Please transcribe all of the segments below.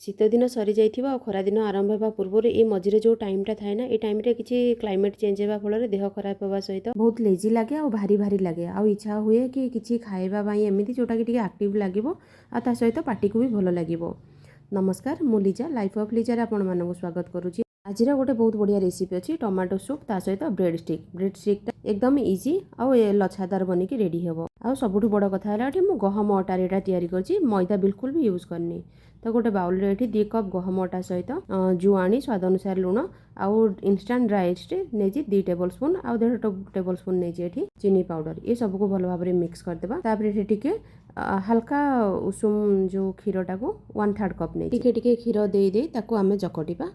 ଶୀତଦିନ ସରିଯାଇଥିବ ଆଉ ଖରାଦିନ ଆରମ୍ଭ ହେବା ପୂର୍ବରୁ ଏଇ ମଝିରେ ଯେଉଁ ଟାଇମ୍ଟା ଥାଏ ନା, ଏ ଟାଇମ୍ରେ କିଛି କ୍ଲାଇମେଟ୍ ଚେଞ୍ଜ ହେବା ଫଳରେ ଦେହ ଖରାପ ହେବା ସହିତ ବହୁତ ଲେଜି ଲାଗେ ଆଉ ଭାରି ଭାରି ଲାଗେ ଆଉ ଇଚ୍ଛା ହୁଏ କି କିଛି ଖାଇବା ପାଇଁ ଏମିତି ଯେଉଁଟାକି ଟିକେ ଆକ୍ଟିଭ୍ ଲାଗିବ ଆଉ ତା ସହିତ ପାଟିକୁ ବି ଭଲ ଲାଗିବ। ନମସ୍କାର, ମୁଁ ଲିଜା, ଲାଇଫ୍ ଅଫ୍ ଲିଜାରେ ଆପଣମାନଙ୍କୁ ସ୍ୱାଗତ କରୁଛି। ଆଜିର ଗୋଟେ ବହୁତ ବଢ଼ିଆ ରେସିପି ଅଛି, ଟମାଟୋ ସୁପ୍, ତା ସହିତ ବ୍ରେଡ୍ ଷ୍ଟିକ୍। ବ୍ରେଡ୍ ଷ୍ଟିକ୍ଟା ଏକଦମ ଇଜି ଆଉ ଏ ଲଛାଦାର ବନିକି ରେଡ଼ି ହେବ। ଆଉ ସବୁଠୁ ବଡ଼ କଥା ହେଲା, ଏଠି ମୁଁ ଗହମ ଅଟାରେ ଏଇଟା ତିଆରି କରିଛି, ମଇଦା ବିଲକୁଲ ବି ୟୁଜ୍ କରିନି। ତ ଗୋଟେ ବାଉଲରେ ଏଠି 2 କପ୍ ଗହମ ଅଟା ସହିତ ଜୁଆଣି, ସ୍ୱାଦ ଅନୁସାରେ ଲୁଣ ଆଉ ଇନଷ୍ଟାଣ୍ଟ ଡ୍ରାଏ ଇଷ୍ଟ ନେଇଛି 2 ଟେବଲ୍ ସ୍ପୁନ୍ ଆଉ 1.5 ଟେବଲ୍ ସ୍ପୁନ୍ ନେଇଛି ଏଠି ଚିନି ପାଉଡ଼ର। ଏ ସବୁକୁ ଭଲ ଭାବରେ ମିକ୍ସ କରିଦେବା। ତାପରେ ଏଠି ଟିକେ ହାଲକା ଉଷୁମ ଯେଉଁ କ୍ଷୀରଟାକୁ 1/3 କପ୍ ନେଇ ଟିକେ ଟିକେ କ୍ଷୀର ଦେଇ ଦେଇ ତାକୁ ଆମେ ଚକଟିବା।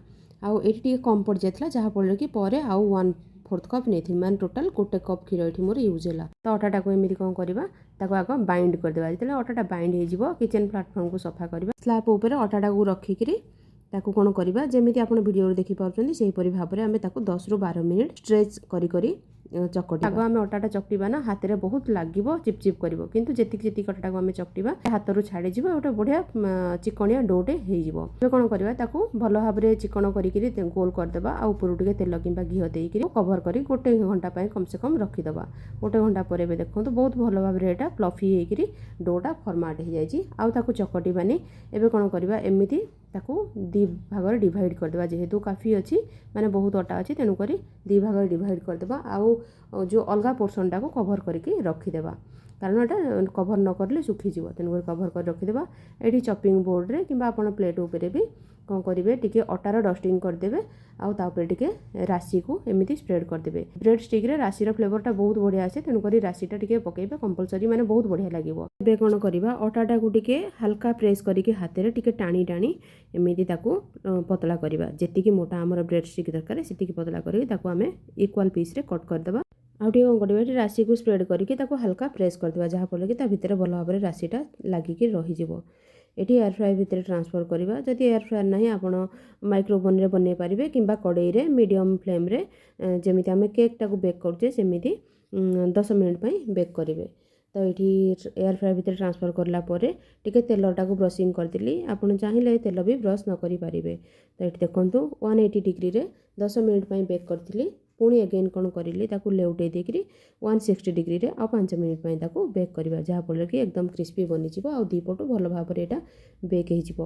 ଆଉ ଏଇଠି ଟିକେ କମ୍ ପଡ଼ିଯାଇଥିଲା, ଯାହାଫଳରେ କି ପରେ ଆଉ 1/4 କପ୍ ନେଇଥିଲି, ମାନେ ଟୋଟାଲ୍ 1 କପ୍ କ୍ଷୀର ଏଠି ମୋର ୟୁଜ୍ ହେଲା। ତ ଅଟାଟାକୁ ଏମିତି କ'ଣ କରିବା, ତାକୁ ଆଗ ବାଇଣ୍ଡ କରିଦେବା। ଯେତେବେଳେ ଅଟାଟା ବାଇଣ୍ଡ ହେଇଯିବ, କିଚେନ୍ ପ୍ଲାଟଫର୍ମକୁ ସଫା କରିବା। ସ୍ଲାବ୍ ଉପରେ ଅଟାଟାକୁ ରଖିକିରି ତାକୁ କ'ଣ କରିବା, ଯେମିତି ଆପଣ ଭିଡ଼ିଓରେ ଦେଖିପାରୁଛନ୍ତି, ସେହିପରି ଭାବରେ ଆମେ ତାକୁ 10ରୁ 12 ମିନିଟ୍ ଷ୍ଟ୍ରେଚ୍ କରି କରି ଚକଟିବା। ଆଗ ଆମେ ଅଟାଟା ଚକଟିବା ନା, ହାତରେ ବହୁତ ଲାଗିବ, ଚିପ୍ ଚିପ୍ କରିବ। କିନ୍ତୁ ଯେତିକି ଯେତିକି ଅଟାଟାକୁ ଆମେ ଚକଟିବା, ହାତରୁ ଛାଡ଼ିଯିବ, ଗୋଟେ ବଢ଼ିଆ ଚିକଣିଆ ଡୋଟେ ହେଇଯିବ। ଏବେ କ'ଣ କରିବା, ତାକୁ ଭଲ ଭାବରେ ଚିକଣ କରିକିରି ଗୋଲ କରିଦେବା ଆଉ ଉପରୁ ଟିକେ ତେଲ କିମ୍ବା ଘିଅ ଦେଇକିରି କଭର କରି ଗୋଟେ ଘଣ୍ଟା ପାଇଁ କମ୍ ସେ କମ୍ ରଖିଦେବା। ଗୋଟେ ଘଣ୍ଟା ପରେ ଏବେ ଦେଖନ୍ତୁ, ବହୁତ ଭଲ ଭାବରେ ଏଇଟା ଫ୍ଲଫି ହେଇକିରି ଡୋଟା ଫର୍ମାଟ୍ ହେଇଯାଇଛି। ଆଉ ତାକୁ ଚକଟିବାନି। ଏବେ କ'ଣ କରିବା, ଏମିତି ତାକୁ ଦୁଇ ଭାଗରେ ଡିଭାଇଡ଼ କରିଦେବା। ଯେହେତୁ କାଫି ଅଛି, ମାନେ ବହୁତ ଅଟା ଅଛି, ତେଣୁକରି ଦୁଇ ଭାଗରେ ଡିଭାଇଡ଼ କରିଦେବା ଆଉ ଯେଉଁ ଅଲଗା ପୋର୍ସନଟାକୁ କଭର କରିକି ରଖିଦେବା, କାରଣ ଏଇଟା କଭର ନ କରିଲେ ଶୁଖିଯିବ। ତେଣୁକରି କଭର କରି ରଖିଦେବା। ଏଇଠି ଚପିଂ ବୋର୍ଡ଼ରେ କିମ୍ବା ଆପଣ ପ୍ଲେଟ୍ ଉପରେ ବି କ'ଣ କରିବେ, ଟିକେ ଅଟାର ଡଷ୍ଟିଂ କରିଦେବେ ଆଉ ତା ଉପରେ ଟିକେ ରାଶିକୁ ଏମିତି ସ୍ପ୍ରେଡ଼ କରିଦେବେ। ବ୍ରେଡ଼ ଷ୍ଟିକ୍ରେ ରାଶିର ଫ୍ଲେଭରଟା ବହୁତ ବଢ଼ିଆ ଆସେ, ତେଣୁକରି ରାଶିଟା ଟିକେ ପକାଇବେ କମ୍ପଲସରି, ମାନେ ବହୁତ ବଢ଼ିଆ ଲାଗିବ। ଏବେ କ'ଣ କରିବା, ଅଟାଟାକୁ ଟିକେ ହାଲକା ପ୍ରେସ୍ କରିକି ହାତରେ ଟିକେ ଟାଣି ଟାଣି ଏମିତି ତାକୁ ପତଳା କରିବା। ଯେତିକି ମୋଟା ଆମର ବ୍ରେଡ଼ ଷ୍ଟିକ୍ ଦରକାର, ସେତିକି ପତଳା କରିକି ତାକୁ ଆମେ ଇକ୍ୱାଲ୍ ପିସ୍ରେ କଟ୍ କରିଦେବା। ଆଉ ଟିକେ କ'ଣ କରିବା, ଏଠି ରାଶିକୁ ସ୍ପ୍ରେଡ଼ କରିକି ତାକୁ ହାଲକା ପ୍ରେସ୍ କରିଦେବା, ଯାହାଫଳରେ କି ତା ଭିତରେ ଭଲ ଭାବରେ ରାଶିଟା ଲାଗିକି ରହିଯିବ। ଏଠି ଏୟାର ଫ୍ରାୟର ଭିତରେ ଟ୍ରାନ୍ସଫର୍ କରିବା। ଯଦି ଏୟାର ଫ୍ରାୟର ନାହିଁ, ଆପଣ ମାଇକ୍ରୋଓଭେନରେ ବନେଇ ପାରିବେ କିମ୍ବା କଡ଼େଇରେ ମିଡ଼ିୟମ୍ ଫ୍ଲେମ୍ରେ ଯେମିତି ଆମେ କେକ୍ଟାକୁ ବେକ୍ କରୁଛେ, ସେମିତି 10 ମିନିଟ୍ ପାଇଁ ବେକ୍ କରିବେ। ତ ଏଇଠି ଏୟାର ଫ୍ରାୟର ଭିତରେ ଟ୍ରାନ୍ସଫର୍ କଲା ପରେ ଟିକେ ତେଲଟାକୁ ବ୍ରସିଂ କରିଦେଲି। ଆପଣ ଚାହିଁଲେ ତେଲ ବି ବ୍ରସ୍ ନ କରିପାରିବେ। ତ ଏଠି ଦେଖନ୍ତୁ, 180 ଡିଗ୍ରୀରେ 10 ମିନିଟ୍ ପାଇଁ ବେକ୍ କରିଥିଲି। ପୁଣି ଏଗେନ୍ କ'ଣ କରିଲି, ତାକୁ ଲେଉଟେଇ ଦେଇକିରି 160 ଡିଗ୍ରୀରେ ଆଉ 5 ମିନିଟ୍ ପାଇଁ ତାକୁ ବେକ୍ କରିବା, ଯାହାଫଳରେ କି ଏକଦମ କ୍ରିସ୍ପି ବନିଯିବ ଆଉ ଦୁଇ ପଟୁ ଭଲ ଭାବରେ ଏଇଟା ବେକ୍ ହେଇଯିବ।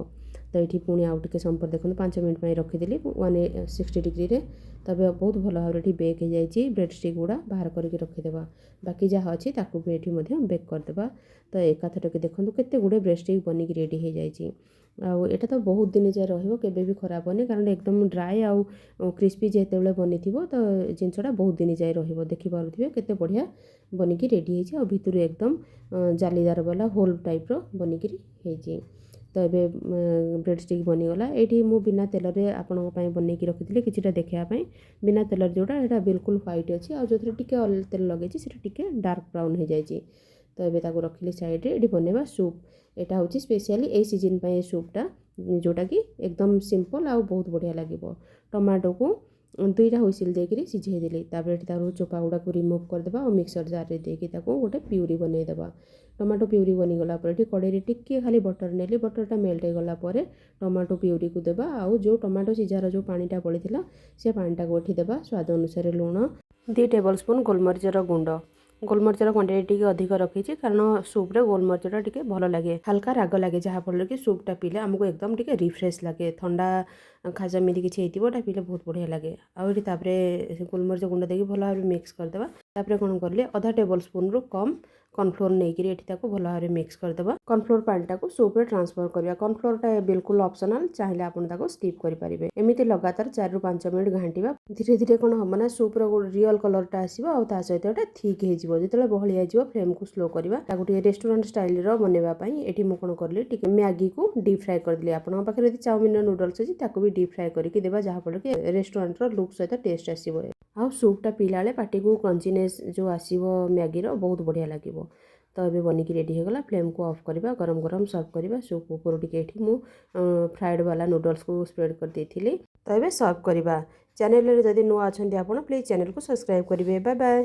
ତ ଏଇଠି ପୁଣି ଆଉ ଟିକେ ସମୟ ପରେ ଦେଖନ୍ତୁ, 5 ମିନିଟ୍ ପାଇଁ ରଖିଦେଲି 160 ଡିଗ୍ରୀରେ। ତେବେ ବହୁତ ଭଲ ଭାବରେ ଏଠି ବେକ୍ ହେଇଯାଇଛି। ବ୍ରେଡ଼୍ ଷ୍ଟିକ୍ ଗୁଡ଼ା ବାହାର କରିକି ରଖିଦେବା। ବାକି ଯାହା ଅଛି, ତାକୁ ବି ଏଠି ମଧ୍ୟ ବେକ୍ କରିଦେବା। ତ ଏକାଥରକେ ଦେଖନ୍ତୁ, କେତେ ଗୁଡ଼ିଏ ବ୍ରେଡ଼୍ ଷ୍ଟିକ୍ ବନିକି ରେଡ଼ି ହେଇଯାଇଛି। ଆଉ ଏଇଟା ତ ବହୁତ ଦିନ ଯାଏ ରହିବ, କେବେ ବି ଖରାପ ହେବନି, କାରଣ ଏକଦମ ଡ୍ରାଏ ଆଉ କ୍ରିସ୍ପି ଯେତେବେଳେ ବନିଥିବ, ତ ଜିନିଷଟା ବହୁତ ଦିନ ଯାଏ ରହିବ। ଦେଖିପାରୁଥିବେ, କେତେ ବଢ଼ିଆ ବନିକି ରେଡ଼ି ହେଇଛି ଆଉ ଭିତରୁ ଏକଦମ ଜାଲିଦାର ବାଲା ହୋଲ୍ ଟାଇପ୍ର ବନିକିରି ହେଇଛି। ତ ଏବେ ବ୍ରେଡ଼୍ ଷ୍ଟିକ୍ ବନିଗଲା। ଏଇଠି ମୁଁ ବିନା ତେଲରେ ଆପଣଙ୍କ ପାଇଁ ବନେଇକି ରଖିଥିଲି କିଛିଟା ଦେଖିବା ପାଇଁ। ବିନା ତେଲରେ ଯେଉଁଟା, ସେଇଟା ବିଲକୁଲ ହ୍ୱାଇଟ୍ ଅଛି ଆଉ ଯେଉଁଥିରେ ଟିକେ ତେଲ ଲଗେଇଛି, ସେଇଟା ଟିକେ ଡାର୍କ ବ୍ରାଉନ୍ ହେଇଯାଇଛି। ତ ଏବେ ତାକୁ ରଖିଲି ସାଇଡ଼୍ରେ। ଏଠି ବନେଇବା ସୁପ୍। ଏଇଟା ହେଉଛି ସ୍ପେଶିଆଲି ଏଇ ସିଜିନ୍ ପାଇଁ ଏ ସୁପ୍ଟା, ଯେଉଁଟାକି ଏକଦମ ସିମ୍ପଲ୍ ଆଉ ବହୁତ ବଢ଼ିଆ ଲାଗିବ। ଟମାଟୋକୁ ଦୁଇଟା ହୁଇସିଲ୍ ଦେଇକିରି ସିଝେଇ ଦେଲି। ତାପରେ ଏଠି ତାର ଚୋପା ଗୁଡ଼ାକୁ ରିମୁଭ୍ କରିଦେବା ଆଉ ମିକ୍ସର ଜାର୍ରେ ଦେଇକି ତାକୁ ଗୋଟେ ପିଉରି ବନେଇଦେବା। ଟମାଟୋ ପିଉରି ବନିଗଲା ପରେ ଏଠି କଡ଼େଇରେ ଟିକିଏ ଖାଲି ବଟର୍ ନେଲି। ବଟର୍ଟା ମେଲ୍ଟ ହେଇଗଲା ପରେ ଟମାଟୋ ପିଉରିକୁ ଦେବା ଆଉ ଯେଉଁ ଟମାଟୋ ସିଝାର ଯେଉଁ ପାଣିଟା ବଳିଥିଲା, ସେ ପାଣିଟାକୁ ଏଠି ଦେବା। ସ୍ୱାଦ ଅନୁସାରେ ଲୁଣ, 2 ଟେବଲ୍ ସ୍ପୁନ୍ ଗୋଲମରିଚର ଗୁଣ୍ଡ। ଗୋଲମରିଚର କ୍ୱାଣ୍ଟିଟି ଟିକେ ଅଧିକ ରଖିଛି, କାରଣ ସୁପ୍ରେ ଗୋଲମରିଚଟା ଟିକେ ଭଲ ଲାଗେ, ହାଲକା ରାଗ ଲାଗେ, ଯାହାଫଳରେ କି ସୁପ୍ଟା ପିଇଲେ ଆମକୁ ଏକଦମ ଟିକେ ରିଫ୍ରେଶ୍ ଲାଗେ। ଥଣ୍ଡା ଖାସ ଏମିତି କିଛି ହେଇଥିବ, ଏଇଟା ପିଇଲେ ବହୁତ ବଢ଼ିଆ ଲାଗେ। ଆଉ ଏଠି ତାପରେ ଗୋଲମରିଚ ଗୁଣ୍ଡ ଦେଇକି ଭଲ ଭାବରେ ମିକ୍ସ କରିଦେବା। ତାପରେ କ'ଣ କଲି, ଅଧା ଟେବଲ୍ ସ୍ପୁନ୍ରୁ କମ୍ କର୍ଣ୍ଣଫ୍ଲୋର୍ ନେଇକିରି ଏଠି ତାକୁ ଭଲ ଭାବରେ ମିକ୍ସ କରିଦେବା। କର୍ଣ୍ଣଫ୍ଲୋର୍ ପାଣିଟାକୁ ସୁପ୍ରେ ଟ୍ରାନ୍ସଫର୍ କରିବା। କର୍ଣ୍ଣଫ୍ଲୋର୍ଟା ବିଲକୁଲ ଅପସନାଲ୍, ଚାହିଁଲେ ଆପଣ ତାକୁ ସ୍କିପ୍ କରିପାରିବେ। ଏମିତି ଲଗାତାର 4ରୁ 5 ମିନିଟ୍ ଘାଣ୍ଟିବା। ଧୀରେ ଧୀରେ କ'ଣ ହେବ ନା, ସୁପ୍ର ରିଅଲ୍ କଲର୍ଟା ଆସିବ ଆଉ ତା ସହିତ ଏଇଟା ଥିକ୍ ହେଇଯିବ। ଯେତେବେଳେ ବହଳିଆ ହେଇଯିବ, ଫ୍ଲେମ୍କୁ ସ୍ଲୋ କରିବା। ତାକୁ ଟିକେ ରେଷ୍ଟୁରାଣ୍ଟ ଷ୍ଟାଇଲ୍ର ବନେଇବା ପାଇଁ ଏଠି ମୁଁ କ'ଣ କଲି, ଟିକେ ମ୍ୟାଗିକୁ ଡିପ୍ ଫ୍ରାଏ କରିଦେଲି। ଆପଣଙ୍କ ପାଖରେ ଯଦି ଚାଉମିନର ନୁଡଲ୍ସ ଅଛି, ତାକୁ ବି ଡିପ୍ ଫ୍ରାଏ କରିକି ଦେବା, ଯାହାଫଳରେ କି ରେଷ୍ଟୁରାଣ୍ଟର ଲୁକ୍ ସହିତ ଟେଷ୍ଟ ଆସିବ ଆଉ ସୁପ୍ଟା ପିଇଲା ବେଳେ ପାଟିକୁ କ୍ରଞ୍ଚିନେସ୍ ଯେଉଁ ଆସିବ ମ୍ୟାଗିର, ବହୁତ ବଢ଼ିଆ ଲାଗିବ। ତ ଏବେ ବନିକି ରେଡ଼ି ହେଇଗଲା। ଫ୍ଲେମ୍କୁ ଅଫ୍ କରିବା, ଗରମ ଗରମ ସର୍ଭ କରିବା। ସୁପ୍ ଉପରୁ ଟିକେ ଏଠି ମୁଁ ଫ୍ରାଏଡ଼୍ ବାଲା ନୁଡଲ୍ସକୁ ସ୍ପ୍ରେଡ଼୍ କରିଦେଇଥିଲି। ତ ଏବେ ସର୍ଭ କରିବା। ଚ୍ୟାନେଲରେ ଯଦି ନୂଆ ଅଛନ୍ତି ଆପଣ, ପ୍ଲିଜ୍ ଚ୍ୟାନେଲକୁ ସବସ୍କ୍ରାଇବ୍ କରିବେ। Bye bye.